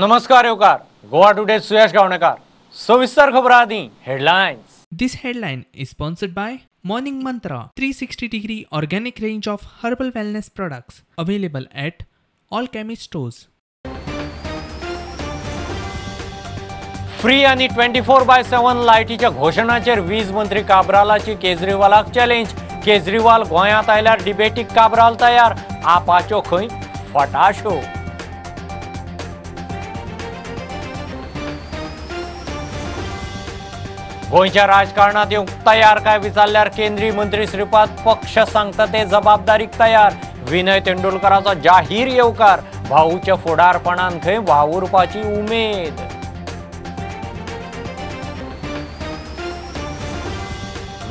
नमस्कार येवकार गोवा टुडे सुयश गावणेकर. सविस्तर खबर आदी headlines. This headline is sponsored by Morning Mantra 360 degree organic range of herbal wellness products available at all chemist stores. Free आनी 24/7 लायटीच्या घोशणाचेर वीज मंत्री काब्रालाची केजरीवालाक चॅलेंज. केजरीवाल गोंयांत आयल्यार डिबेटीक काब्राल तयार. आपाच्यो खंय फटाशो. गोंयच्या राजकारणात येवंक तयार काय विचारल्यार केंद्रीय मंत्री श्रीपाद पक्ष सांगता ते जबाबदारीक तयार. विनय तेंडुलकराचो जाहीर येवकार. भाऊच्या फुडारपणान खंय वावुरपाची उमेद.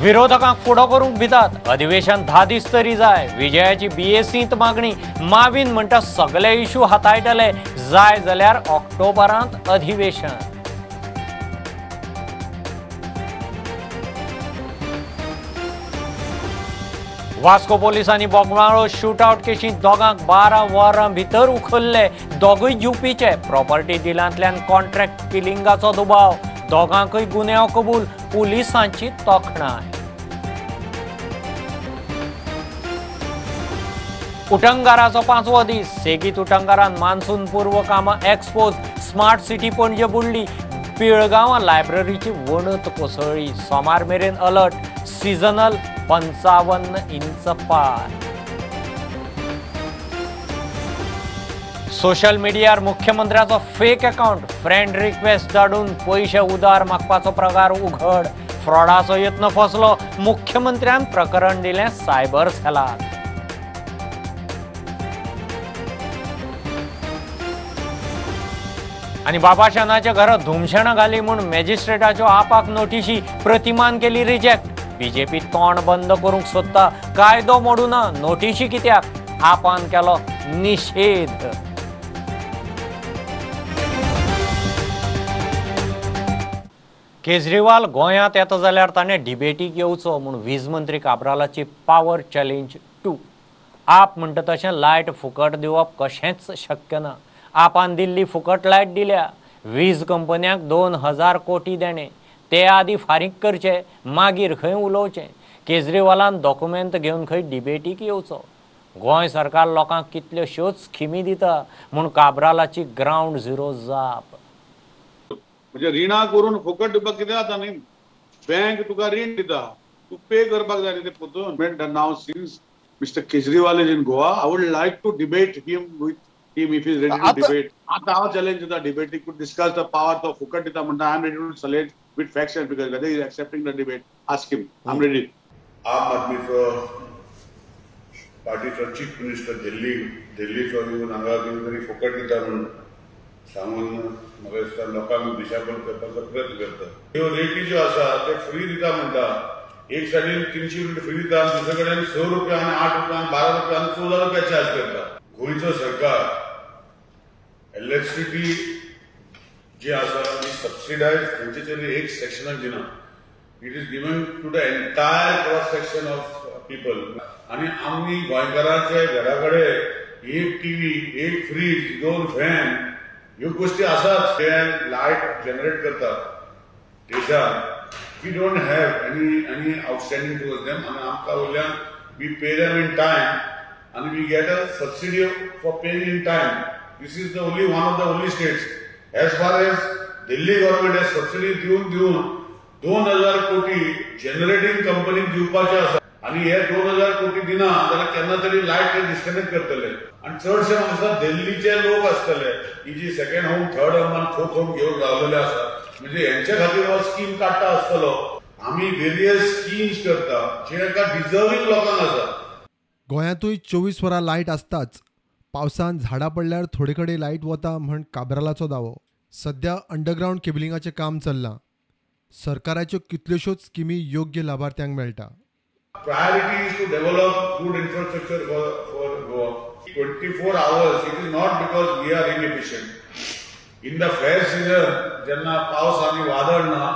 विरोधकांक फुडो करूंक भितात. अधिवेशन 10 दीस तरी जाय. विजयाची बीएसींत मागणी. मावीन म्हणटा सगळे इशू हाताळटले. जाय जाल्यार ऑक्टोबरांत अधिवेशन. वास्को पोलिसांनी बोगमाळो शूटआउट केशींत दोगांक 12 वरां भितर उखल्ले. दोगूय युपीचे. प्रॉपर्टी डिलांतल्यान कॉन्ट्रॅक्ट किलिंगाचो दुबाव. दोगांकूय गुन्यांव कबूल. पुलिसांची तोखणाय. उटंगाराचो 5वो दीस. सेगीत उटंगारान मान्सून पूर्व कामां एक्सपोज. स्मार्ट सिटी पणजे बुडली. पिळगांवां लायब्ररीची वणत कोसळ्ळी. सोमार मेरेन अलर्ट. सिजनल 55 इंच पार. सोशल मिडियार मुख्यमंत्र्याचो फेक अकाउंट. फ्रेंड रिक्वेस्ट धाडून पयशे उदार मागपाचो प्रकार उघड. फ्रॉडाचो यत्न फसलो. मुख्यमंत्र्यान प्रकरण दिलें सायबर सेलाक. आनी बाबाशानाच्या घरात धुमशेणां घाली म्हूण मॅजिस्ट्रेटाच्यो आपाक नोटिशी. प्रतिमान केली रिजेक्ट. बीजेपी तोंड बंद करूंक सोदता. कायदो मोडूना नोटिशी कित्याक? आपान केलो निशेध. केजरीवाल गोंयांत येता जाल्यार ताणें डिबेटीक येवचो म्हूण वीज मंत्री काब्रालाची पावर चॅलेंज 2. आप म्हणटा तशें लायट फुकट दिवप कशेंच शक्य ना. आपान दिल्ली फुकट लायट दिल्या. वीज कंपन्यांक 2000 कोटी देणे. ते आदी फारीक करचे मागीर खंय उलोवचें. केजरीवालान डॉक्युमेंट घेवन खंय डिबेटीक येवचो. गोंय सरकार लोकांक कितल्योश्योच स्किमी दिता म्हूण काब्रालाची ग्रावंड झिरो जाप. म्हणजे रिणां करून फुकट दिवपाक कितें जाता न्ही, बँक तुका रीण दिता, तूं पे करपाक जाय ते परतून. Now since Mister Kejriwal is in Goa, I would like to debate him with him if is ready to debate. आतां हांव चॅलेंज दिता डिबेटीक टू डिस्कस the power. तो फुकट दिता म्हणटा. I am ready to challenge with facts and figures. Whether he is accepting the debate, ask him. I am ready. आम आदमीचो पार्टीचो chief minister दिल्लीचो येवन हांगा कितें तरी फुकट दिता म्हणून सांगून म्हाका दिसता लोकांक दिशाभूल करपाचो प्रयत्न करता. ह्यो रेटी ज्यो आसा ते फ्री दिता म्हणटा. एक सायडीन 300 रुपया फ्री दिता, दुसरे कडेन 6 रुपया आनी 8 रुपया आनी 12 रुपया आनी 14 रुपया चार्ज करता. गोंयचो सरकार इलेक्ट्रिसिटी जी आसा ती सबसिडायज खंयचे तरी एक सेक्शनाक दिना. It is given to the entire cross section of people. आनी आमी गोंयकारांच्या घरा कडेन एक टीव्ही, एक फ्रीज, 2 फॅन ह्यो गोश्टी आसात. ते लायट जनरेट करतात देशांत. We don't have any outstanding towards them. आनी आमकां वयल्यान we pay them in time आनी we get a subsidy for paying in time. This is the only one of the only states. As far as Delhi government has subsidy दिवन दिवन 2000 कोटी generating कंपनीक दिवपाचे आसा. आनी हे 2000 कोटी दिना जाल्यार केन्ना तरी लायट ते डिस्कनेक्ट करतले. आनी चडशे म्हाका दिसता दिल्लीचे लोक आसतले ही जी सेकंड होम, थर्ड होम आनी फोर्थ होम घेवन रावलेले आसा, म्हणजे हेंच्या खातीर हो स्कीम काडटा आसतलो. आमी वेरियस स्किम्स करता जे एका डिजर्वींग लोकांक आसा. गोंयांतूय 24 वरां लायट आसताच. पावसान झाडां पडल्यार थोडे कडेन लायट वता म्हण काब्रालाचो दावो. सध्या अंडरग्रावंड केबलिंगाचें काम चल्लां. सरकाराच्यो कितल्योश्योच स्किमी योग्य लाभार्थ्यांक मेळटा. Priority is to develop good infrastructure for Goa. 24 hours. It is not because we are inefficient. In the fair season, जेन्ना पावस आनी वादळ ना,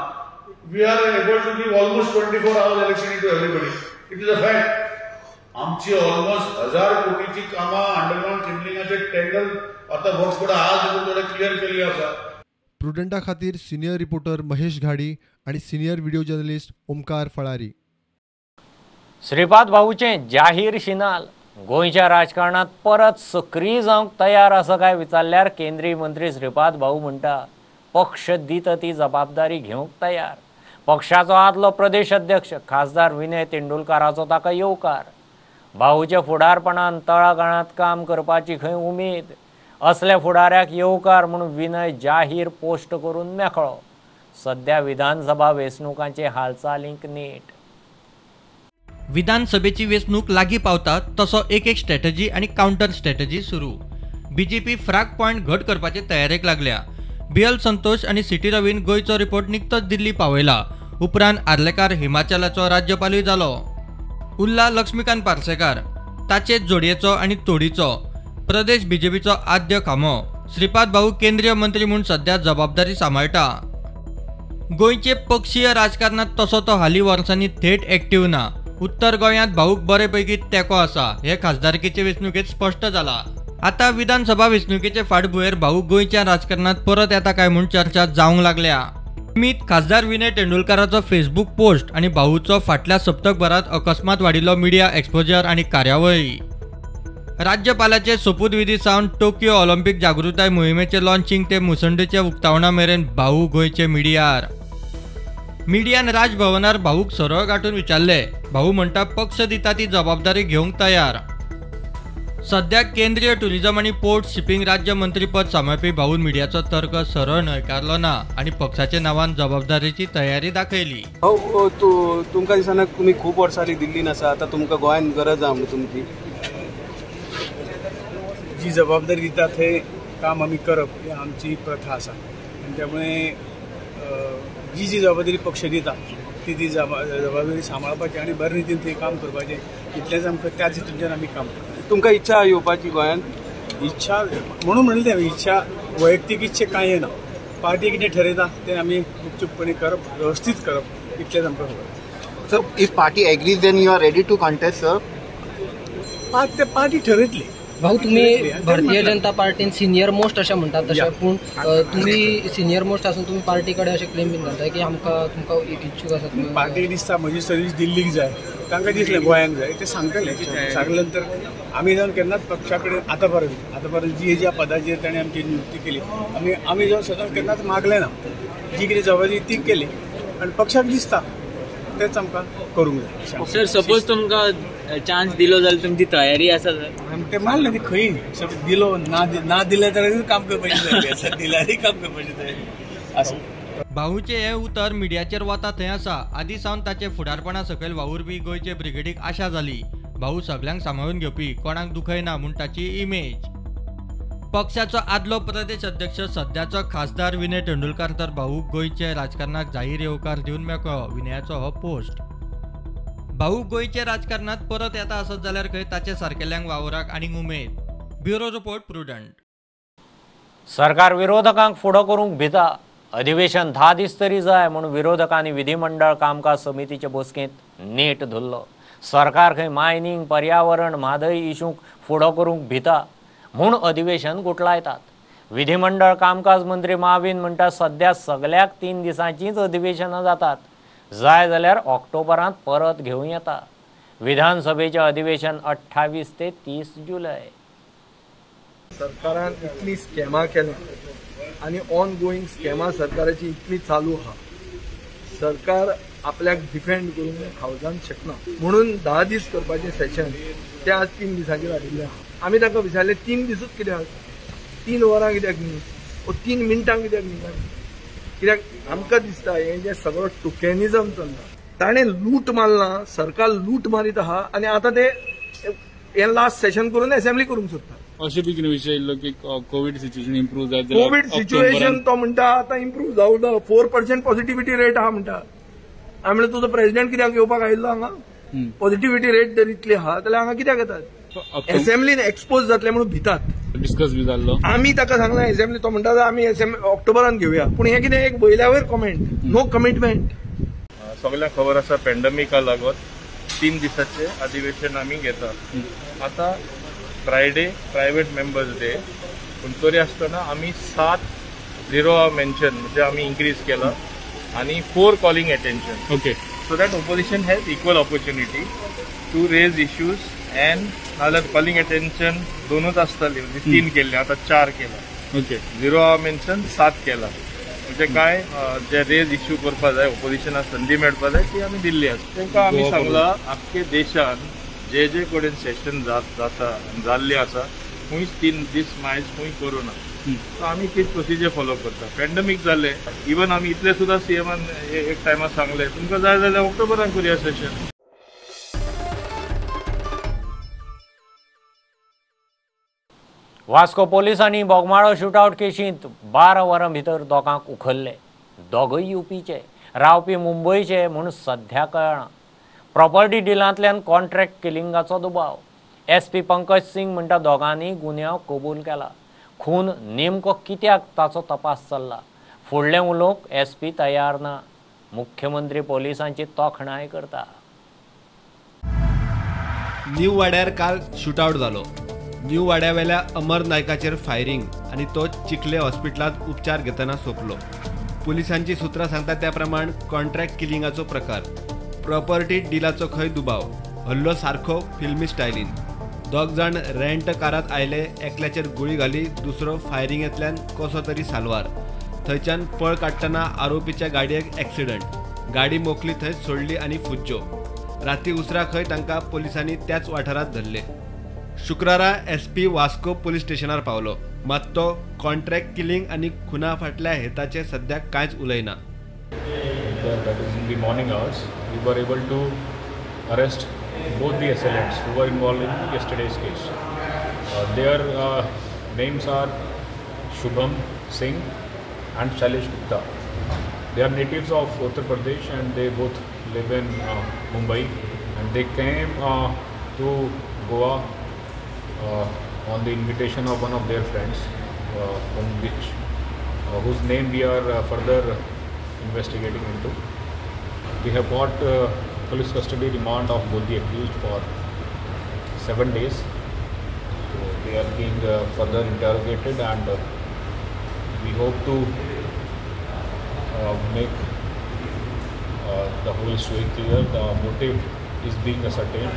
we are able to give almost 24 hours electricity to everybody. It is a fact. आमची almost 1000 कोटीची कामां underground केबलिंगाचे tender आतां works बोर्डा आज थोडे क्लियर केल्ले आसा. प्रुडंटा खातीर सिनियर रिपोर्टर महेश घाडी आणि senior video journalist Omkar Falari. Shripad भाऊचें जाहीर शिनाल गोंयच्या राजकारणात परत सक्रीय जावंक तयार आसा काय विचारल्यार केंद्रीय मंत्री श्रीपाद भाऊ म्हणटा पक्ष दिता ती जबाबदारी घेवंक तयार. पक्षाचो आदलो प्रदेश अध्यक्ष खासदार विनय तेंडुलकाराचो ताका येवकार. भाऊच्या फुडारपणान तळागाळांत काम करपाची खंय उमेद. असल्या फुडाऱ्याक येवकार म्हणून विनय जाहीर पोस्ट करून मेकळो. सध्या विधानसभा वेंचणुकांचे हालचालींक नेट. विधानसभेची वेंचणूक लागीं पावता तसो एक एक स्ट्रॅटजी आनी कावंटर स्ट्रॅटजी सुरू. बीजेपी फ्राक पॉयंट घट करपाचे तयारेक लागल्या. बी एल संतोष आनी सिटी रवीन गोंयचो रिपोर्ट निकतोच दिल्ली पावयला. उपरांत आर्लेकार हिमाचलाचो राज्यपालूय जालो. उरला लक्ष्मीकांत पार्सेकार, ताचेच जोडयेचो आनी तोडीचो प्रदेश बीजेपीचो आद्य खांबो. श्रीपाद भाऊ केंद्रीय मंत्री म्हूण सध्या जबाबदारी सांबाळटा. गोंयचे पक्षीय राजकारणांत तसो तो हालीं वर्सांनी थेट एक्टीव ना. उत्तर गोंयांत भाऊक बरे पैकी तेंको आसा हे खासदारकीचे वेंचणुकेंत स्पश्ट जाला. आतां विधानसभा वेंचणुकेचे फाटभुंयेर भाऊ गोंयच्या राजकारणांत परत येता काय म्हूण चर्चा जावंक लागल्या. निमित्त खासदार विनय तेंडुलकाराचो फेसबूक पोस्ट आनी भाऊचो फाटल्या सप्तकभरांत अकस्मात वाडिल्लो मिडिया एक्सपोजर आनी कार्यावळी. राज्यपालाचे सोपूतविधी सावन टोकियो ऑलिम्पिक जागृताय मोहिमेचे लॉन्चिंग ते मुसंडीच्या उक्तावणा मेरेन भाऊ गोंयचे मिडियार. मिडियान राजभवनार भाऊक सरळ गांठून विचारले. भाऊ म्हणटा पक्ष दिता ती जबाबदारी घेवंक तयार. सध्या केंद्रीय टुरिझम आनी पोर्ट शिपिंग राज्य मंत्रीपद सांबाळपी भाऊन मिडियाचो तर्क सरळ न्हयकारलो ना आनी पक्षाच्या नांवान जबाबदारीची तयारी दाखयली. भाऊ, तुमकां दिसना तुमी खूब वर्सांनी दिल्लीन आसा, आतां तुमकां गोंयांत गरज आहा म्हणून तुमची जी जबाबदारी दिता थंय काम आमी करप ही आमची प्रथा आसा आनी त्यामुळे जी जी जबाबदारी पक्ष दिता ती ती जबाबदारी सांबाळपाची आनी बरे रितीन थंय काम करपाचें, इतलेंच आमकां त्याच हितूंतल्यान आमी काम करता. तुमकां इच्छा येवपाची गोंयांत? इच्छा म्हणून म्हणलें हांवें, इच्छा वैयक्तीक इच्छा कांय येना, पार्टी कितें ठरयता तें आमी गुपचूपपणी करप, वेवस्थीत करप, इतलेंच आमकां खबर. Sir, if party agrees then you are ready to contest sir? Party ठरयतली. भाऊ, तुम्ही भारतीय जनता पार्टीन सिनियर मोस्ट अशें म्हणटात तशें, पूण तुमी सिनियर मोस्ट आसून तुमी पार्टी कडेन अशें क्लेम बीन घालता की आमकां तुमकां इच्छूक आसा? पार्टी दिसता म्हजी सर्वीस दिल्लीक जाय, तांकां दिसलें गोंयांक जाय, ते सांगतले. सांगले नंतर आमी जावन केन्नाच पक्षा कडेन आतां पर्यंत जी ज्या पदाचेर ताणें आमची नियुक्ती केली आमी जावन सदांच केन्नाच मागलें ना, जी कितें जबाबदारी ती केली आनी पक्षाक दिसता तेच आमकां करूंक जाय. सर, सपोज तुमकां चान्स दिलो जाल्यार तुमची तयारी आसा सर? ते मानलें ती खंय दिलो ना दिले जाल्यार काम करपाची तयारी आसा, दिल्यारय काम करपाची तयारी आसा. भाऊचें हें उतर मिडियाचेर वता थंय आसा. आदीं सावन ताचे फुडारपणा सकयल वावुरपी गोंयचे ब्रिगेडीक आशा जाली. भाऊ सगल्यांक सांबाळून घेवपी, कोणाक दुखयना म्हूण ताची इमेज. पक्षाचो आदलो प्रदेश अध्यक्ष सध्याचो खासदार विनय तेंडुलकार तर भाऊ गोंयचे राजकारणाक जाहीर येवकार दिवन मेकळो. विनयाचो हो पोस्ट. भाऊ गोंयचे राजकारणात परत येता आसत जाल्यार खंय ताचे सारकेल्यांक वावराक आनीक उमेद. Bureau report, Prudent. सरकार विरोधकांक फुडो करूंक भिता. अधिवेशन 10 दीस तरी जाय म्हूण विरोधकांनी विधिमंडळ कामकाज समितीचे बसकेंत नेट धरलो. सरकार खंय मायनिंग, पर्यावरण, म्हादय इशूंक फुडो करूंक भिता म्हूण अधिवेशन गुटलायतात. विधिमंडळ कामकाज मंत्री माविन म्हणटा सध्या सगल्याक 3 दिसांचीच अधिवेशनां जातात, जाय जाल्यार ऑक्टोबरांत परत घेवं येता. विधानसभेचें अधिवेशन 28 ते 30 जुलय. सरकारान इतली स्कॅमां केल्या आनी ऑन गोईंग स्कॅमां सरकाराची इतली चालू आहा, सरकार आपल्याक डिफेंड करूंक हावजान शकना म्हणून 10 दीस करपाचें सेशन तें आज 3 दिसांचेर हाडिल्लें आहा. आमी तांकां विचारलें 3 दिसूच कित्याक, 3 वरां कित्याक न्ही, ओ 3 मिनटां कित्याक न्ही? कित्याक आमकां दिसता हें जें सगळो टोकॅनिजम चल्ला, ताणें लूट मारला, सरकार लूट मारीत आहा आनी आतां ते हें लास्ट सेशन करून असेंब्ली करूंक सोदता. अशें बी कितें विशय येयल्लो की कोवीड सिच्युएशन इम्प्रूव जायत? कोवीड सिच्युएशन तो म्हणटा आतां इम्प्रूव जावं ना, 4% पॉझिटिव्हिटी रेट आहा म्हणटा. हांवें म्हणलें तुजो प्रेजिडेंट कित्याक येवपाक आयिल्लो हांगा? पॉझिटिव्हिटी रेट जर इतली आहा जाल्यार हांगा कित्याक येतात? असेंब्लीन एक्सपोज जातले म्हणून भितात. डिस्कस बी जाल्लो आमी ताका सांगला असेंब्ली, तो म्हणटा आमी ऑक्टोबरान घेवया, पूण हें कितें एक वयल्या वयर कॉमेंट, नो कमिटमेंट. सगळ्यांक खबर आसा पॅन्डेमिका लागून 3 दिसाचे अधिवेशन आमी घेतात. आतां फ्रायडे प्रायव्हेट मेंबर्स डे, पूण तरी आसतना आमी 7 झिरो मेन्शन म्हणजे आमी इन्क्रीज केला आनी 4 calling attention. Okay, so that opposition has equal opportunity to raise issues and नाजाल्यार कॉलिंग अटेन्शन 2च आसताली, म्हणजे 3 केल्ले, आतां 4 केला. ओके, झिरो मेन्शन 7 केला. म्हणजे काय जे रेज इश्यू करपा जाय, ओपोजिशनाक संदी मेळपा जाय, ती आमी दिल्ली आसा. तांकां आमी सांगला आख्खे देशान जे जे कडेन सेशन जाता आनी जाल्ले आसा खंयच 3 दीस मायज खंय करूना. सो आमी तीच प्रोसिजर फॉलो करता. पॅन्डमीक जाले, इवन आमी इतले सुद्दां सीएमान एक टायमार सांगले तुमकां जाय जाल्यार ऑक्टोबरान करुया सेशन. वास्को पोलिसांनी बोगमाळो शूटआवट केशींत 12 वरां भितर दोगांक उखल्ले. दोगूय युपीचे, रावपी मुंबयचे म्हूण सध्या कळना. प्रॉपर्टी डिलांतल्यान कॉन्ट्रॅक्ट किलिंगाचो दुबाव. एसपी पंकज सिंग म्हणटा दोगांनी गुन्यांव कबूल केला. खून नेमको कित्याक ताचो तपास चल्ला. फुडलें उलोवंक एसपी तयार ना. मुख्यमंत्री पोलिसांची तोखणाय करता. न्यू वाड्यार काल शूटआवट जालो. न्यू वाड्यावेल्या अमर नायकाचेर फायरिंग आनी तो चिखले हॉस्पिटलांत उपचार घेतना सोंपलो. पुलिसांची सूत्रां सांगता त्या प्रमाण कॉन्ट्रॅक्ट किलिंगाचो प्रकार, प्रॉपर्टी डिलाचो खंय दुबाव. हल्लो सारको फिल्मी स्टायलीन. 2 जाण रेंट कारांत आयले, एकल्याचेर गुळी घाली, दुसरो फायरिंगेंतल्यान कसो तरी साल्वार. थंयच्यान पळ काडटना आरोपीच्या गाडयेक एक्सिडंट, गाडी मोखली थंयच सोडली आनी फुज्जो. राती उसरां खंय तांकां पोलिसांनी त्याच वाठारांत धरले. शुक्रारा एसपी वास्को पुलीस स्टेशनार पावलो, मात तो कॉन्ट्रॅक्ट किलिंग आनी खुना फाटल्या हेताचेर सद्याक कांयच उलयना. That is in the morning hours, we were able to arrest both the assailants who were involved in yesterday's case. Their names are Shubham Singh and Shailesh Gupta. They are natives of Uttar Pradesh and they both live in Mumbai, and they came to Goa on the invitation of one of their friends, whose name we are further investigating into. We have got police custody remand of both the accused for 7 days. So they are being further interrogated, and we hope to make the whole story clear. The motive is being ascertained.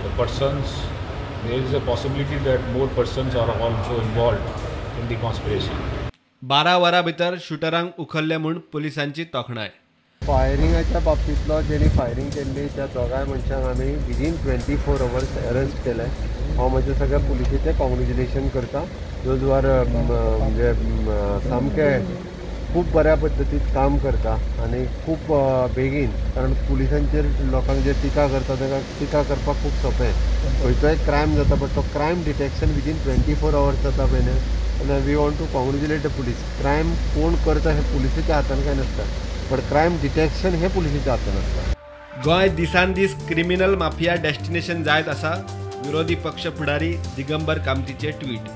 The persons, there is a possibility that more persons are also involved in the conspiracy. 12 वरां भितर शूटरांक उखल्ले म्हूण पुलिसांची तोखणाय. फायरिंगाच्या बाबतींतलो जेणी firing केल्ली त्या दोगांय मनशांक आमी within 24 hours arrest केले. हांव म्हज्या सगळ्या पुलिसेचें कॉंग्रेच्युलेशन करता. Those are म्हणजे सामकें खूब बऱ्या पद्दतीन काम करता आनी खूब बेगीन, कारण पुलिसांचेर लोकांक जे टिका करता तांकां टिका करपाक खूब सोंपें. खंयचोय क्रायम जाता बट तो क्रायम डिटेक्शन विदीन 24 अवर्स जाता पळय न्हय. आनी we want to congratulate the police. Crime कोण करता हें पुलिसेच्या हातान कांय नासता, बट क्रायम डिटेक्शन हें पुलिसेच्या हातान आसता. गोंय दिसान दीस क्रिमिनल माफिया डेस्टिनेशन जायत आसा, विरोधी पक्ष फुडारी दिगंबर कामतीचे ट्वीट.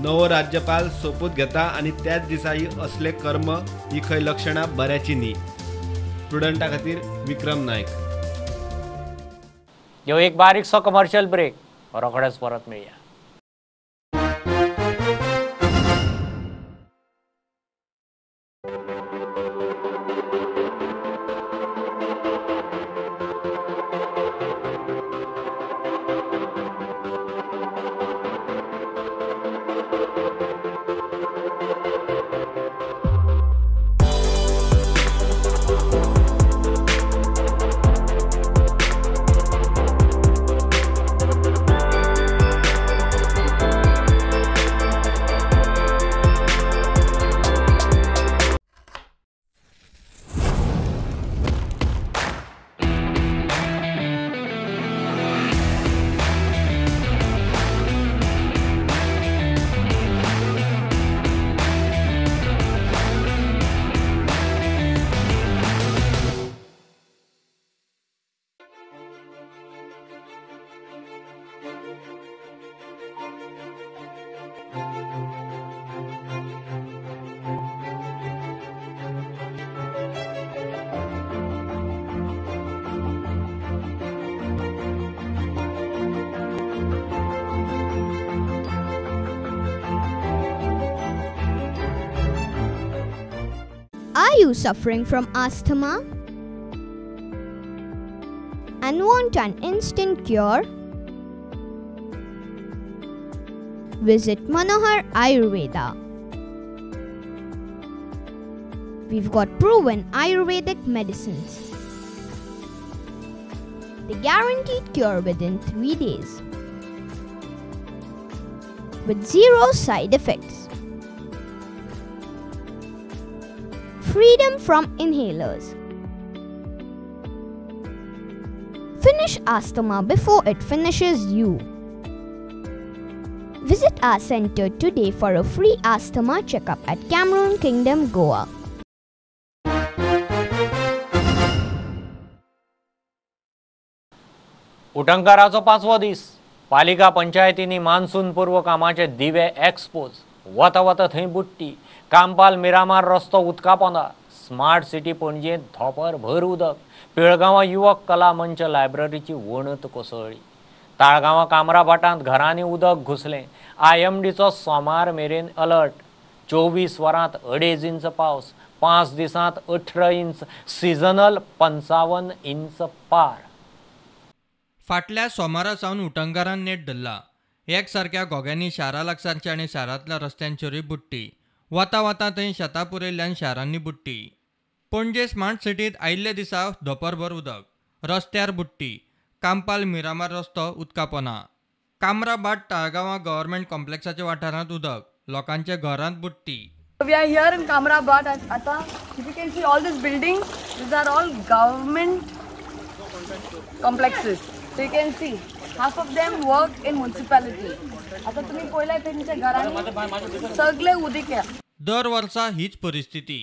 नवो राज्यपाल सोपूत घेता आनी त्याच दिसा ही असले कर्म ही खंय लक्षणां बऱ्याची न्ही. प्रुडंटा खातीर विक्रम नायक. ह्यो एक बारीकसो कमर्शियल ब्रेक, रोखडेच परत मेळया. Are you suffering from asthma and want an instant cure? Visit Manohar Ayurveda. We've got proven Ayurvedic medicines. The guaranteed cure within 3 days with zero side effects. Freedom from inhalers. Finish asthma before it finishes you. Visit our center today for a free asthma checkup at Cameroon Kingdom, Goa. उटंगाराचो 5वो दीस. पालिका पंचायतींनी monsoon पूर्व कामाचे दिवे expose. वता वता थंय बुडटी. कांपाल मिरामार रस्तो उदका पोंदा. स्मार्ट सिटी पणजेंत धोपर भर उदक. पिळगांवां युवक कला मंच लायब्ररीची वणत कोसळ्ळी. ताळगांवां कामराभाटांत घरांनी उदक घुसलें. आयएमडीचो सोमार मेरेन अलर्ट. 24 वरांत 2.5 इंच पावस. 5 दिसांत 18 इंच. सिजनल 55 इंच पार. फाटल्या सोमारा सावन उटंगारान नेट धरला. एकसारक्या घोग्यांनी शारा लागसारच्या आनी शारांतल्या रस्त्यांचेरूय बुडटी. वता वता थंय शेतां पुरयल्ल्यान शारांनी बुडटी. पणजे स्मार्ट सिटींत आयिल्ल्या दिसा धोपरभर उदक, रस्त्यार बुडटी. कांपाल मिरामार रस्तो उदका पोना. कामराभाट ताळगांवां गव्हर्मेंट कॉम्प्लेक्साच्या वाठारांत उदक, लोकांच्या घरांत बुडटी. We are here in Kamrabhat. आतां if you can see all these buildings, these are all government complexes. So you can see half of them work in municipality. आता तुम्ही पळयला तेंच्या घरांनी सगळे उदीक. दर वर्सा हीच परिस्थिती.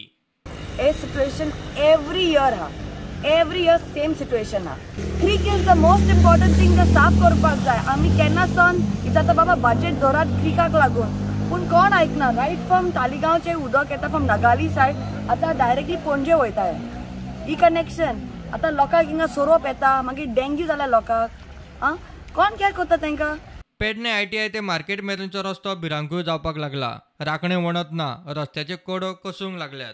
हे सिच्युएशन एव्हरी इयर हा. एव्हरी इयर सेम सिच्युएशन हा. Creek is the most important thing साफ करपाक जाय. आमी केन्ना सावन विचारता बाबा बजेट दवरात क्रिकाक लागून, पूण कोण आयकना. रायट फ्रॉम तालिगांवचें उदक येता फ्रॉम नगाली सायड, आतां डायरेक्टली पणजे वयता ही कनेक्शन. आतां लोकांक हिंगा सोरोप येता, मागीर डेंग्यू जाल्या लोकांक. आं, कोण कॅर करता तांकां? पेडणे आयटीआय ते मार्केट मेरेनचो रस्तो भिरांकूळ जावपाक लागला. राखणे वणत ना, रस्त्याचे कडो कसूंक लागल्यात.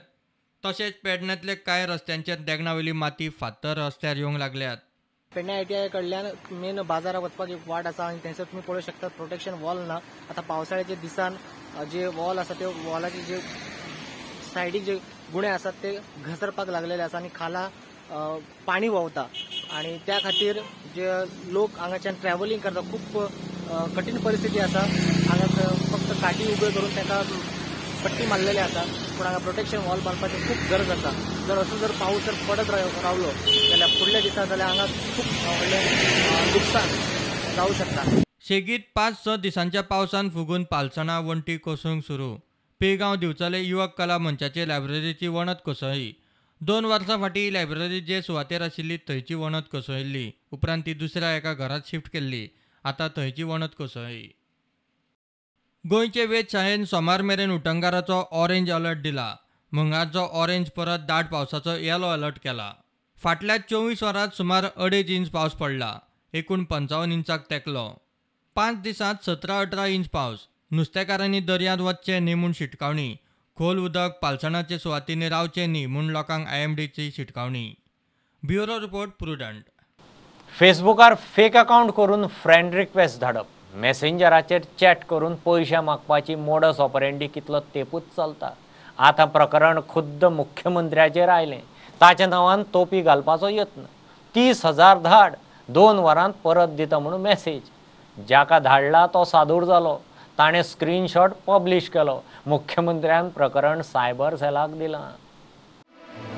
तशेंच पेडण्यांतले कांय रस्त्यांचेर देगणावयली माती फातर रस्त्यार येवंक लागल्यात. पेडणे आयटीआय कडल्यान मेन बाजाराक वचपाक एक वाट आसा आनी थंयसर तुमी पळोवंक शकता प्रोटेक्शन वॉल ना. आतां पावसाळ्याच्या दिसान जे वॉल आसा ते वॉलाचे जे सायडीक जे गुणे आसात ते घसरपाक लागलेले आसा आनी खाला पाणी व्हांवता आनी त्या खातीर जे लोक हांगाच्यान ट्रॅव्हलिंग करता खूब कठीण परिस्थिती आसा. हांगा फक्त काठी उब्यो करून ताका पट्टी मारलेली आसा, पूण हांगा प्रोटेक्शन वॉल बांदपाची खूब गरज आसा. जर असो जर पावस जर पडत रावलो जाल्यार फुडल्या दिसा जाल्यार हांगा खूब व्हडलें लुकसाण जावं शकता. सेगीत 5-6 दिसांच्या पावसान फुगून पालसणां वण्टी कोसळूंक सुरू. पिळगांव दिवचले युवक कला मंचाचे लायब्ररीची वणत कोसळ्ळी. 2 वर्सां फाटीं लायब्ररी जे सुवातेर आशिल्ली थंयची वणत कोसळिल्ली. उपरांत ती दुसऱ्या एका घरांत शिफ्ट केल्ली. आतां थंयची वणत कोसळ्ळी. गोंयचे वेधशाळेन सोमार मेरेन उटंगाराचो ऑरेंज अलर्ट दिला. मंगळारचो ऑरेंज परत दाट पावसाचो येलो अलर्ट केला. फाटल्या 24 वरांत सुमार 2.5 इंच पावस पडला. एकूण 55 इंचाक तेंकलो. 5 दिसांत 17-18 इंच पावस. नुस्तेकारांनी दर्यांत वचचें न्ही म्हूण शिटकावणी. खोल उदक पालसणाचे सुवातींनी रावचें न्ही म्हूण लोकांक आयएमडीची शिटकावणी. Bureau report, Prudent. फेसबुकार fake account करून फ्रेंड रिक्वेस्ट धाडप, मॅसेंजराचेर चॅट करून पयशे मागपाची मोडस ऑपरेंडी कितलो तेपूच चलता. आतां प्रकरण खुद्द मुख्यमंत्र्याचेर आयलें. ताच्या नांवान तोपी घालपाचो यत्न. 30,000 धाड, 2 वरांत परत दिता म्हणून मॅसेज. जाका धाडला तो सादूर जालो. ताणें स्क्रीनशॉट पब्लिश केलो. मुख्यमंत्र्यान प्रकरण सायबर सेलाक दिलां.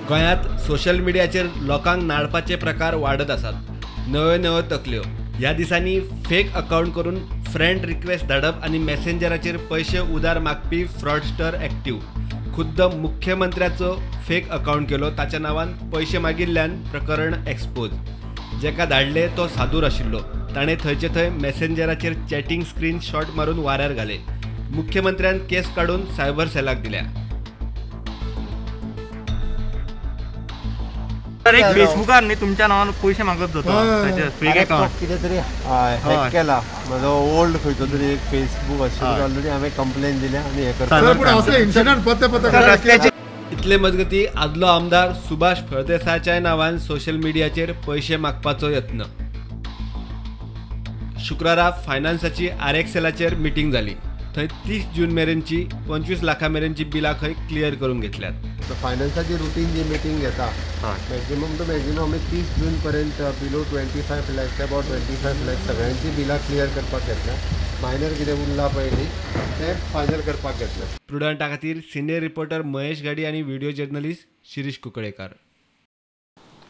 गोंयांत सोशल मिडियाचेर लोकांक नाडपाचे प्रकार वाडत आसात. नव्यो नव्यो तकल्यो. ह्या दिसांनी फेक अकाउंट करून फ्रेंड रिक्वेस्ट धाडप आनी मॅसेंजराचेर पयशे उदार मागपी फ्रॉडस्टर एक्टिव्ह. खुद्द मुख्यमंत्र्याचो फेक अकाउंट केलो, ताच्या नांवान पयशे मागिल्ल्यान प्रकरण एक्सपोज. जेका धाडले तो सादूर आशिल्लो. ताणें थंयचे थंय मॅसेंजराचेर चॅटिंग स्क्रीन शॉट मारून वाऱ्यार घाले. मुख्यमंत्र्यान केस काडून सायबर सेलाक दिल्या. तर एक फेसबुकार न्ही तुमच्या नांवान पयशे मागत जाता, फेक अकाउंट कितें तरी हॅक केला. म्हजो ओल्ड खंयचो तरी एक फेसबूक आशिल्लो, ऑलरेडी हांवें कंप्लेन दिल्या आनी हें करता. इतले मजगती आदलो आमदार सुभाष फळदेसायच्या नांवान सोशल मिडियाचेर पयशे मागपाचो यत्न. शुक्रारा फायनान्साची आरएक्सएलाचेर मिटींग जाली. थंय 30 जून मेरेनची 25 लाखां मेरेनची बिलां खंय क्लियर करून घेतल्यात. फायनान्साची रुटीन जी मिटींग घेता मॅक्झिमम टू मॅक्झिमम आमी 30 जून पर्यंत बिलो 25 लॅक्स अबाउट 25 लॅक्स सगळ्यांची बिलां क्लियर करपाक घेतल्या. मायनर कितें उरला पळय न्ही तें फायनल करपाक घेतलें. प्रुडंटा खातीर सिनियर रिपोर्टर महेश घाडी आनी व्हिडिओ जर्नलिस्ट शिरीष कुंकळेकर.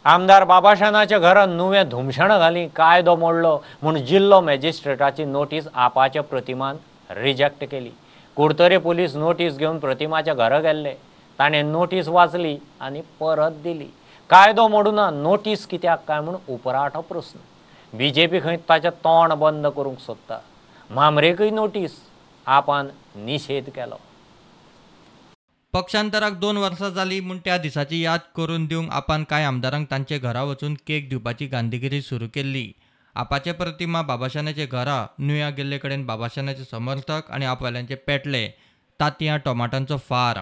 आमदार बाबाशानाच्या घरान नुवें धुमशणां घाली, कायदो मोडलो म्हूण जिल्लो मॅजिस्ट्रेटाची नोटीस आपाच्या प्रतिमान रिजेक्ट केली. कुडतरी पुलीस नोटीस घेवन प्रतिमाच्या घरा गेल्ले. ताणें नोटीस वाचली आनी परत दिली. कायदो मोडूना नोटीस कित्याक काय म्हूण उपराठो प्रस्न. बीजेपी खंय ताचें तोंड बंद करूंक सोदता. मामरेकूय नोटीस, आपान निशेध केलो. पक्षांतराक 2 वर्सां जाली म्हूण त्या दिसाची याद करून दिवंक आपान कांय आमदारांक तांचे घरा वचून केक दिवपाची गांधीगिरी सुरू केल्ली. आपाचे प्रतिमा बाबाशानाचे घरा नुया गेल्ले कडेन बाबाशानाचे समर्थक आनी आपवाल्यांचे पेटले, तांतयां टोमाटांचो फार.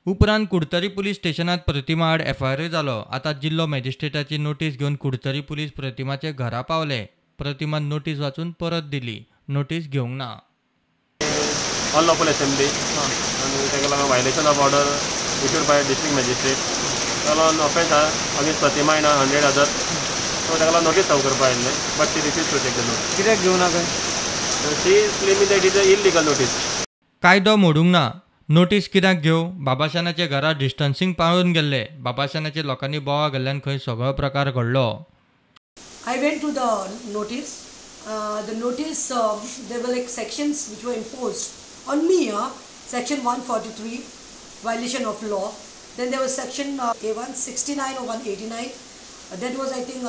उपरांत कुडतरी पुलीस स्टेशनांत प्रतिमा आड एफआयआरूय जालो. आतां जिल्लो मॅजिस्ट्रेटाची नोटीस घेवन कुडतरी पुलीस प्रतिमाचे घरा पावले. प्रतिमान नोटीस वाचून परत दिली. नोटीस घेवंक ना. अनलॉफुल असेंब्ली आनी ताका लागून violation of order issued by district magistrate ताका लागून ऑफेन्स आहा अगेन्स्ट प्रतिमा आनी 100 अदर. सो ताका लागून नोटीस सर्व करपा आयिल्लें, but she refuse to take the notice. कित्याक घेवना काय? She is claiming that is a illegal notice. कायदो मोडूंक ना, नोटीस कित्याक घेवं? बाबाशानाचे घरा डिस्टन्सिंग पाळून गेल्ले. बाबाशानाचे लोकांनी बोवा गेल्ल्यान खंय सगळो प्रकार घडलो. I went to the notice. The notice, there were like sections which were imposed on me. Section 143, violation of law. Then there was section A169 or 189. That was, I think,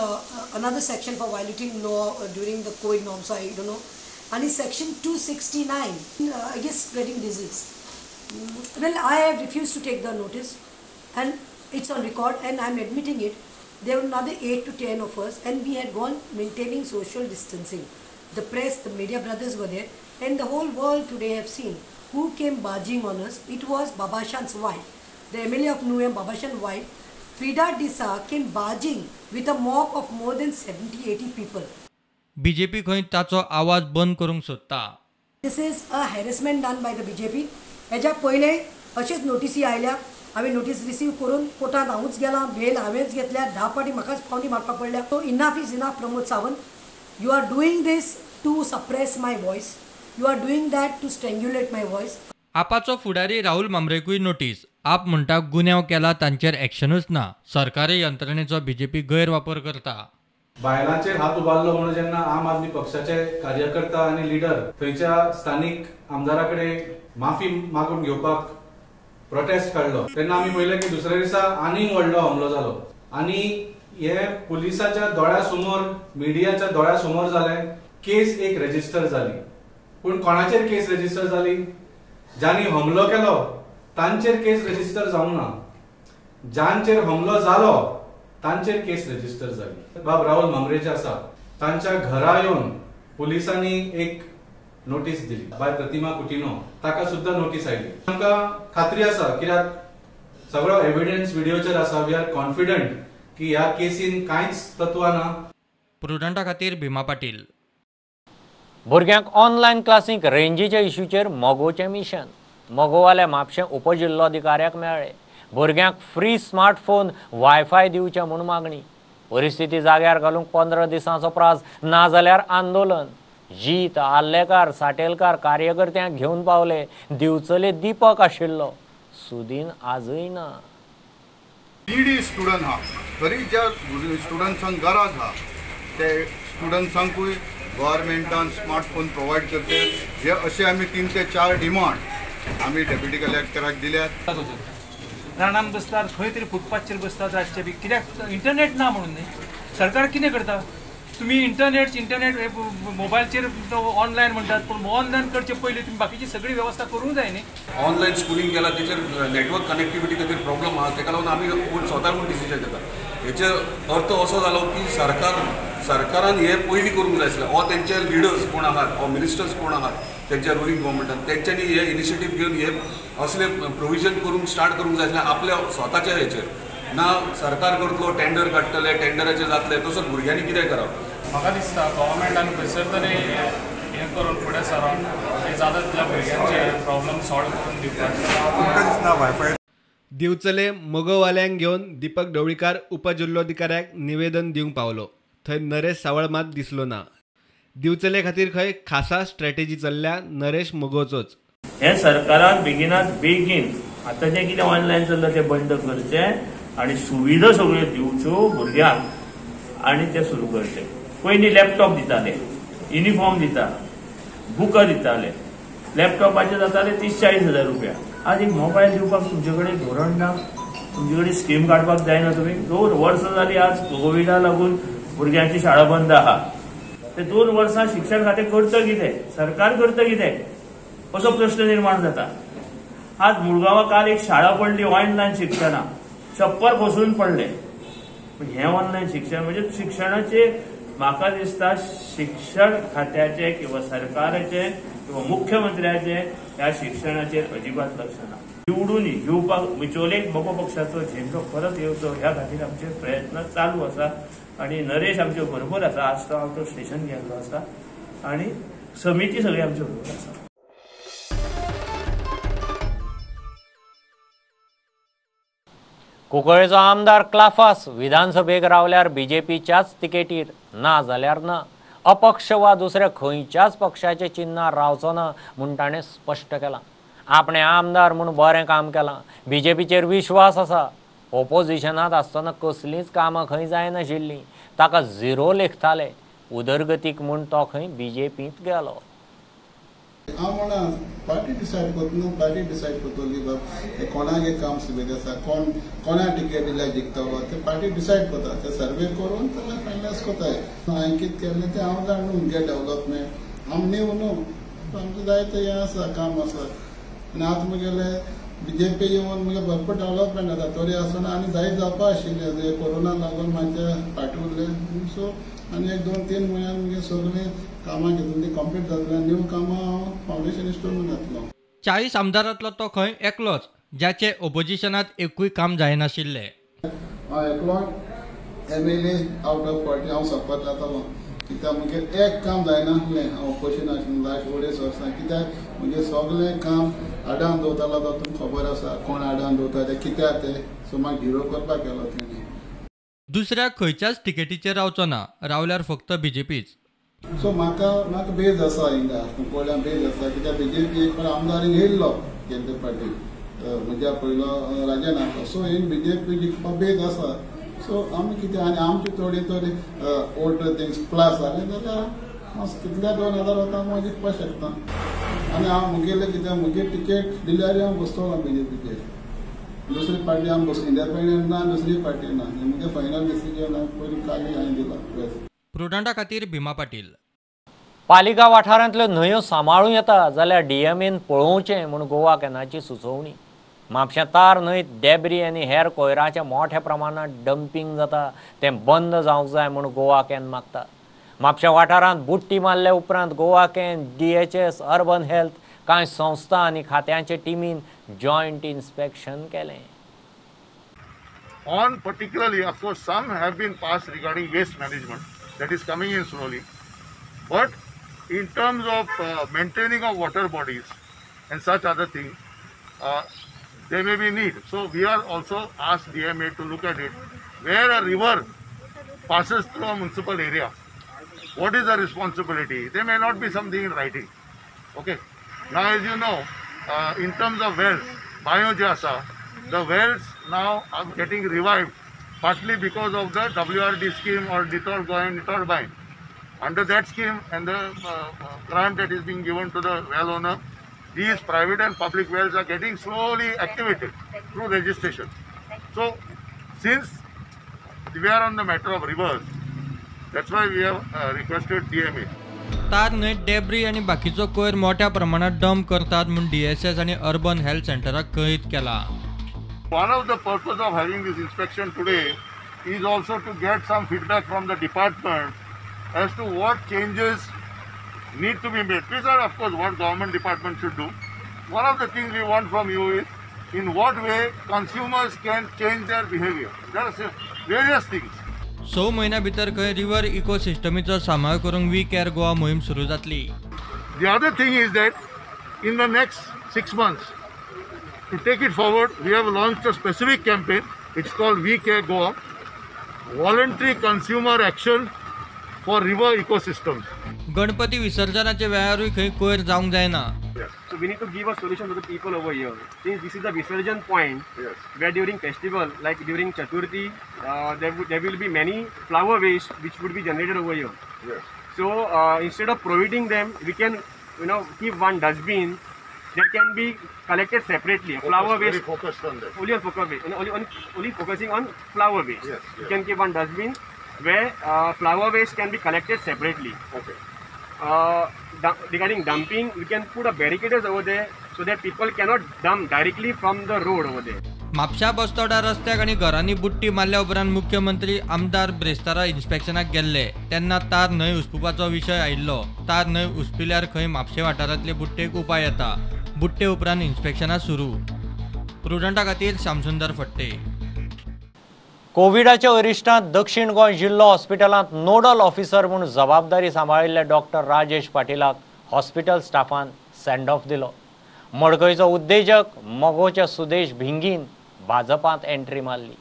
another section for violating law during the COVID norms. So I don't know. And section 269, I guess spreading disease. Well, I have refused to take the notice, and it's on record, and I'm admitting it. There were another 8 to 10 of us, and we had gone maintaining social distancing. The press, the media brothers were there, and the whole world today have seen who came barging on us. It was Babashan's wife, the MLA of Nuvem, Babashan's wife, Frida Disa, came barging with a mob of more than 70-80 people. BJP खंय ताचो आवाज बंद करूंक सोदता. This is a harassment done by the BJP. हेज्या पयले अशेच नोटीसी आयल्या. हांवें नोटीस रिसीव करून कोर्टांत हांवूच गेलां, बेल हांवेंच घेतल्या, 10 फावटी म्हाकाच पावणी मारपाक पडल्या. So enough is enough Pramod Sawant. You are doing this to suppress my voice. You are doing that to strangulate my voice. आपाचो फुडारी राहुल मामरेकूय नोटीस. आप म्हणटा गुन्यांव केला तांचेर एक्शनूच ना. सरकारी यंत्रणेचो बीजेपी गैरवापर करता. बायलांचेर हात उबारलो म्हणून जेन्ना आम आदमी पक्षाचे कार्यकर्ता आनी लिडर थंयच्या स्थानीक आमदारा कडेन माफी मागून घेवपाक प्रोटेस्ट काडलो तेन्ना आमी पळयलें की दुसऱ्या दिसा आनीक व्हडलो हमलो जालो आनी हे पुलिसाच्या दोळ्या समोर, मिडियाच्या दोळ्या समोर जालें. केस एक रजिस्टर जाली, पूण कोणाचेर केस रजिस्टर जाली? ज्यांनी हमलो केलो तांचेर केस रजिस्टर जावंक ना, जांचेर हमलो जालो तांचेर केस रजिस्टर जाली. बाब राहुल मामरे जे आसा तांच्या घरा येवन पुलिसांनी एक नोटीस दिली. बाय प्रतिमा कुटिनो ताका सुद्धा नोटीस आयली. आमकां खात्री आसा कित्याक सगळो एविडन्स व्हिडियोचेर आसा. We are confident की ह्या केसीन कांयच तत्वां ना. प्रुडंटा खातीर भीमा पाटील. भुरग्यांक ऑनलायन क्लासींक रेंजीच्या इश्यूचेर मगोचें मिशन. मगोवाले म्हापशें उपजिल्लोधिकाऱ्याक मेळ्ळे. भुरग्यांक फ्री स्मार्टफोन वायफाय दिवचें म्हूण मागणी. परिस्थिती जाग्यार घालूंक 15 दिसांचो प्रास, नाजाल्यार आंदोलन. जीत आर्लेकार साटेलकार कार्यकर्त्यांक घेवन पावले. दिवचले दीपक आशिल्लो, सुदीन आजूय ना. नीडी स्टुडंट आहा तरी ज्या स्टुडंट्सांक गरज आहा ते स्टुडंट्सांकूय गव्हर्मेंटान स्मार्टफोन प्रोवायड करचे हे अशे आमी 3 ते 4 डिमांड आमी डेप्युटी कलेक्टराक दिल्यात. रानान बसतात, खंय तरी फुटपाथचेर बसतात रातचे बी, कित्याक इंटरनेट ना म्हणून न्ही. सरकार कितें करता? तुमी इंटरनेट मोबायलचेर ऑनलायन म्हणटात, पूण ऑनलायन करचे पयलीं तुमी बाकीची सगळी वेवस्था करूंक जाय न्ही. ऑनलायन स्कुलींग केला तेचेर नेटवर्क कनेक्टिविटी खातीर प्रॉब्लम आहा, तेका लागून आमी स्वताकून डिसिजन घेता. हेचे अर्थ असो जालो की सरकारान हे पयलीं करूंक जाय आसलें, ओ तेंचे लिडर्स कोण आहात ओ मिनिस्टर्स कोण आहात तेंच्या रुलींग गव्हर्मेंटान तेंच्यांनी हे इनिशिएटीव घेवन हे असले प्रोविजन करूंक स्टार्ट करूंक जाय आसलें आपल्या स्वताच्या हेचेर. ना सरकार करतलो टेंडर काडटले, टेंडराचेर जातले, तसो भुरग्यांनी कितें करप. म्हाका दिसता गव्हर्मेंटान खंयसर तरी हें करून फुडें सरोन हें जाता तितल्या भुरग्यांचे प्रॉब्लम सॉल्व करून दिवपाक. दिवचले मगोवाल्यांक घेवन दीपक ढवळीकार उपजिल्लोधिकाऱ्याक निवेदन दिवंक पावलो. थंय नरेश सावळ मात दिसलो ना. दिवचले खातीर खंय खासा स्ट्रॅटेजी चल्ल्या नरेश मगोचोच. हे सरकारान बेगिनात बेगीन आतां जें कितें ऑनलायन चल्लां तें बंद करचें आनी सुविधा सगळ्यो दिवच्यो भुरग्यांक आनी तें सुरू करचें. पयलीं लॅपटॉप दिताले, युनिफॉर्म दिता, बुकां दिताले, लॅपटॉपाचे जाताले 30-40 हजार रुपया. आज एक मोबायल दिवपाक तुमचे कडेन धोरण ना, तुमचे कडेन स्कीम काडपाक जायना. तुमी 2 वर्सां जालीं आज कोविडा लागून भुरग्यांची शाळा बंद आहा. ते 2 वर्सां शिक्षण खातें करता कितें, सरकार करता कितें, असो प्रश्न निर्माण जाता. आज मुळगांवां काल एक शाळा पडली ऑनलायन शिक्षणा, छप्पर कोसळून पडलें. पण हें ऑनलायन शिक्षण म्हणजे शिक्षणाचे म्हाका दिसता शिक्षण खात्याचे किंवा सरकाराचे किंवा मुख्यमंत्र्याचे ह्या शिक्षणाचेर अजिबात लक्ष ना. निवडून येवपाक बिचोलेक मगो पक्षाचो झेंडो परत येवचो ह्या खातीर आमचे प्रयत्न चालू आसा आनी नरेश आमचे बरोबर आसा. आज तो आउट ऑफ स्टेशन गेल्लो आसा आनी समिती सगळी आमचे बरोबर आसा. कुंकळेचो आमदार क्लाफास विधानसभेक रावल्यार बीजेपीच्याच तिकेटीर, ना जाल्यार ना. अपक्ष वा दुसऱ्या खंयच्याच पक्षाचे चिन्हार रावचो ना म्हूण ताणें स्पश्ट केलां. आपणें आमदार म्हूण बरें काम केलां, बीजेपीचेर विश्वास आसा. ओपोजिशनांत आसतना कसलींच कामां खंय जायनाशिल्लीं, ताका झिरो लेखताले. उदरगतीक म्हूण तो खंय बीजेपींत गेलो. हांव म्हणा पार्टी डिसायड करता न्हू, पार्टी डिसायड करतली बाब हे कोणाक हें काम सुबेद आसा, कोण कोणा टिकेट दिल्यार जिखतलो ते पार्टी डिसायड करता. ते सर्वे करून ताका फायनलायज करताय. हांवें कितें केल्लें तें हांव जाण न्हू, मुगे डेवलपमेंट हांव न्यू न्हू, आमचें जायतें हें आसा काम आसा. आनी आतां मुगेलें बीजेपी येवन मुगे भरपूर डेवलपमेंट जाता तरी आसतना आनी जायत जावपा आशिल्लें. कोरोना लागून मातशें फाटीं उरलें. सो आनी एक 2-3 म्हयन्यान मुगे सगळीं कामां घेतून ती कंप्लीट जातली. न्यू कामां हांव फावंडेशन स्टोन घातलो. 40 आमदारांतलो तो खंय एकलोच ज्याचे ओपोजिशनांत एकूय काम जायनाशिल्लें. हांव एकलो MLA out of 40 हांव सपोर्ट जातालो. कित्याक मुगे एक काम जायनासलें. हांव ओपोजिशन आशिल्लें लास्ट 2.5 वर्सां. कित्याक मुगे सगळें काम आडावन दवरतालो तो तुमकां खबर आसा कोण आडावन दवरता तें कित्याक तें. सो म्हाका झिरो करपाक गेलो तेणी. दुसऱ्या खंयच्याच तिकेटीचेर रावचो ना, रावल्यार फक्त बीजेपीच. सो म्हाका बेज आसा हिंगा कुंकळ्यां बेज आसा. कित्याक बीजेपी एक आमदार हिंगा येयल्लो गेल्ले फावटी म्हज्या पयलो राजन आसलो. सो हिंग बीजेपी जिखपा बेज आसा. सो आमी कितें आनी आमची थोडी थोडी वोट थिंग्स प्लस जाले जाल्यार हांव कितल्या 2000 वता हांव जिखपाक शकता. आनी हांव मुगेलें कितें मुगे टिकेट दिल्यार हांव बसतलो बीजेपीचेर. दुसरी पार्टी हांव बस इंडिपेंडंट ना, दुसरी पार्टी ना. मुगे फायनल डिसिजन हांव पयलीं काली हांवें दिला. प्रुडंटा खातीर भीमा पाटील. पालिका वाठारांतल्यो न्हंयो सांबाळूं येता जाल्यार डीएमएन पळोवचें म्हूण गोवा कॅनाची सुचोवणी. म्हापशें तार न्हंयत डेब्री आनी हेर कोयराचें मोठ्या प्रमाणांत डंपींग जाता तें बंद जावंक जाय म्हूण गोवा can मागता. म्हापशें वाठारांत बुट्टी मारले उपरांत Goa can, DHS, urban health कांय संस्था आनी खात्यांचे टिमीन जॉयंट इन्स्पेक्शन केलें. On particularly, of course, some have been passed regarding waste management that is coming in slowly, but in terms of maintaining of water bodies and such other things, there may be need. So we are also asked DMA to look at it. Where a river passes through a municipal area, what is the responsibility? There may not be something in writing. Okay. Now, as you know, in terms of wells, Biojasa, the wells now are getting revived partly because of the WRD scheme or Nitol Goa and Nitol Bain. Under that scheme and the grant that is being given to the well owner, these private and public wells are getting slowly activated through registration. So, since we are on the matter of rivers, That's why we have requested DMA. तार न्हंयत debris आनी बाकीचो कोयर मोठ्या प्रमाणात dump करतात म्हूण DSS आनी urban health सेंटराक कळीत केला. One of the purpose of having this inspection today is also to get some feedback from the department as to what changes need to be made. These are of course what government department should do. One of the things we want from you is in what way consumers can change their behavior. There are various things. 6 म्हयन्या भितर खंय river इकोसिस्टमीचो सांबाळ करूंक we care Goa मोहीम सुरू जातली. The other thing is that in the next 6 months, to take it forward, we have launched a specific campaign. It's called We Care Goa, Voluntary Consumer Action for River Ecosystems. Ganpati विसर्जनाच्या वेळारूय खंय कोयर जावंक जायना. So we need to give a solution to the people over here. Since this is the Visarjan point, yes, where during festival, like during Chaturthi, there will be many flower waste which would be generated over here. Yes. So instead of prohibiting them, we can, keep one dustbin that can be collected separately. Focus, flower waste. Very focused on that. Only on focus waste. Only focusing on flower waste. Yes, yes. You can keep one dustbin where flower waste can be collected separately. Okay. Regarding dumping, we can put a barricades over there so that people cannot dump directly from the road over there. Mapusa Bastora रस्त्याक आनी घरांनी बुट्टी मारल्या उपरांत मुख्यमंत्री आमदार ब्रेस्तारा इन्स्पेक्शनाक गेल्ले तेन्ना तार न्हंय उसपुपाचो विशय आयिल्लो. तार न्हंय उसपिल्यार खंय म्हापशें वाठारांतले बुट्टेक उपाय येता. बुट्टे उपरांत इन्स्पेक्शनां सुरू. प्रुडंटा खातीर श्यामसुंदर फट्टे. कोविडाच्या अरिश्टांत दक्षिण गोंय जिल्लो हॉस्पिटलांत नोडल ऑफिसर म्हूण जबाबदारी सांबाळिल्ल्या डॉक्टर राजेश पाटीलाक हॉस्पिटल स्टाफान सँड ऑफ दिलो. मडकयचो उद्देजक मगोच्या सुदेश भिंगीन भाजपांत एंट्री मारली.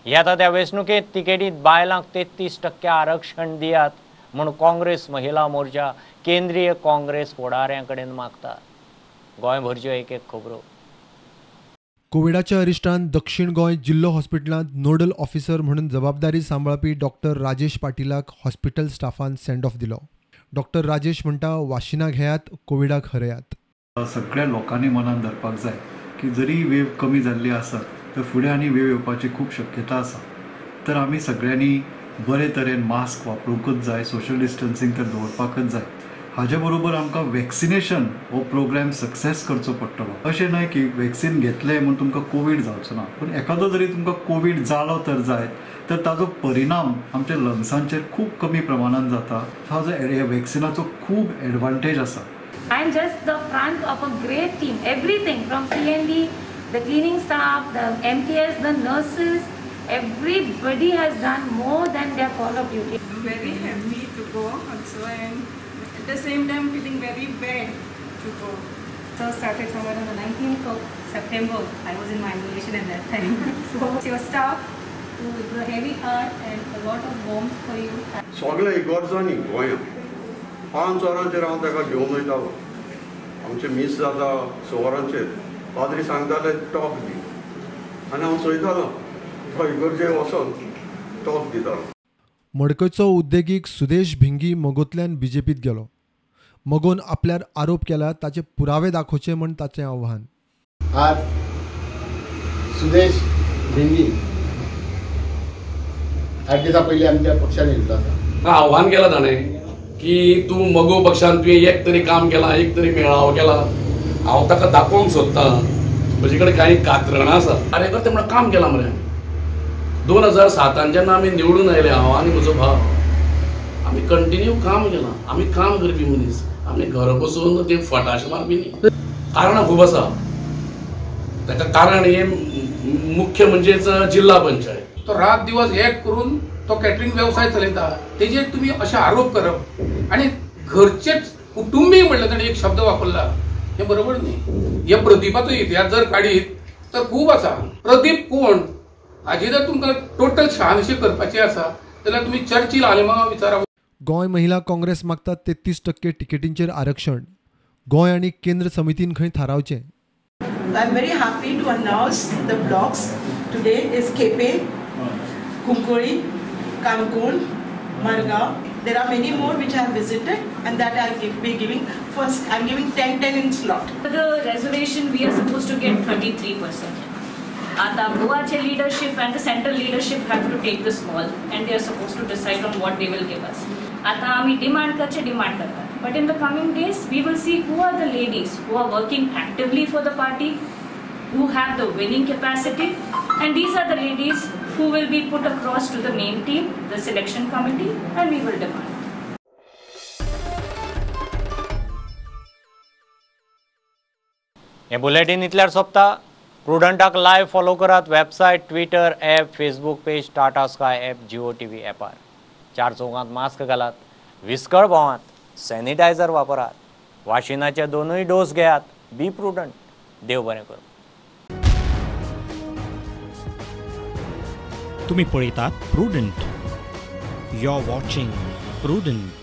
येता त्या वेंचणुकेंत तिकेटींत बायलांक 33% आरक्षण दियात म्हूण काँग्रेस महिला मोर्चा केंद्रीय काँग्रेस फुडाऱ्यां कडेन मागता. गोंयभरच्यो एक एक खबरो. कोविडाच्या अरिश्टान दक्षिण गोंय जिल्लो हॉस्पिटलांत नोडल ऑफिसर म्हणून जबाबदारी सांबाळपी डॉक्टर राजेश पाटीलाक हॉस्पिटल स्टाफान सँड ऑफ दिलो. डॉक्टर राजेश म्हणटा, वाशिना घेयात, कोविडाक हरयात. सगळ्या लोकांनी मनान धरपाक जाय की जरी वेव कमी जाल्ली आसत तर फुडें आनी वेव येवपाची खूब शक्यता आसा. तर आमी सगळ्यांनी बरे तरेन मास्क वापरूंकच जाय, सोशल डिस्टन्सींग तर दवरपाकच जाय. हाजे बरोबर आमकां वॅक्सिनेशन हो प्रोग्राम सक्सेस करचो पडटलो. अशें न्हय की वॅक्सिन घेतलें म्हूण तुमकां कोवीड जावचो ना, पूण एखादो जरी तुमकां कोवीड जालो तर जायत तर ताजो परिणाम आमच्या लंग्सांचेर खूब कमी प्रमाणान जाता. हाजो ह्या वॅक्सिनाचो खूब एडवांटेज आसा. I am just the front of a great team. Everything from PND, the cleaning staff, the MTS, the nurses, everybody has done more than their call of duty. Very happy to go also, and at the same time feeling very bad to go. So started somewhere on the 19th of September. I was in my isolation at that time. So your staff with a heavy heart and a lot of warmth for you. सगळे इगर्जांनी गोंयांत 5 वरांचेर हांव ताका घेवन वयतालो. आमचें मीस जाता 6 वरांचेर, पाद्री सांगताले टॉक दी आनी हांव चोयतालो तो इगर्जे वचोन टॉक दितालो. मडकयचो उद्देगीक सुदेश भिंगी मगोंतल्यान बीजेपीत गेलो. मगोन आपल्यार आरोप केला ताचे पुरावे दाखोवचे म्हण ताचें आव्हान. आज सुदेश भिंगी 8 दिसां पयलीं आमच्या पक्षान येयल्लो आसा. आव्हान केलां ताणें की तूं मगो पक्षान तुवें एक तरी काम केलां, एक तरी मेळावो केला. हांव ताका दाखोवंक सोदतां म्हजे कडेन कांय कात्रणां आसा. कार्यकर्ते म्हणून काम केलां मरे आमी. 2007 जेन्ना आमी निवडून आयले, हांव आनी म्हजो भाव, आमी कंटिन्यू काम केलां. आमी काम करपी मनीस, आमी घरा बसून ते फटाशे मारपी न्ही. कारणां खूब आसा ताका. कारण हें मुख्य म्हणजेच जिल्हा पंचायत. तो रात दिवस एक करून तो कॅटरिंग वेवसाय चलयता, तेजेर तुमी अशे आरोप करप आनी घरचेच कुटुंबीय म्हणलें ताणें एक शब्द वापरला, हें बरोबर न्ही. हे प्रदीपाचो इतिहास जर काडीत तर खूब आसा. प्रदीप कोण हाजी जर तुमकां टोटल शहानिशी करपाची आसा जाल्यार तुमी चर्चील आलेमांव विचारा. गोंय महिला काँग्रेस मागता 33% तिकेटींचेर आरक्षण. गोंय आनी केंद्र समितीन खंय थारावचें. I am very happy to announce the blocks today is Quepem, Cuncolim, Canacona, Margao. There are many more which I have visited and that I will be giving. First, I am giving 10-10 in slot. For the reservation, we are supposed to get 33%. आतां गोवाचे leadership and the central leadership have to take this call and they are suppose to decide on what they will give us. आतां आमी demand करचे demand करतात, but in the coming days we will see who are the ladies who are working actively for the party, who have the winning capacity, and these are the ladies who will be put across to the main team, the selection committee, and we will demand. हे bulletin इतल्यार सोंपता. प्रुडंटाक live follow करात website, Twitter app, Facebook page, Tata Sky app, Jio TV ॲपार. चार चौगांत mask घालात, विस्कळ भोंवात, sanitiser वापरात, वाशिनाचे दोनूय dose घेयात. Be prudent. देव बरें करूं. तुम्ही पळयतात Prudent. You are watching Prudent.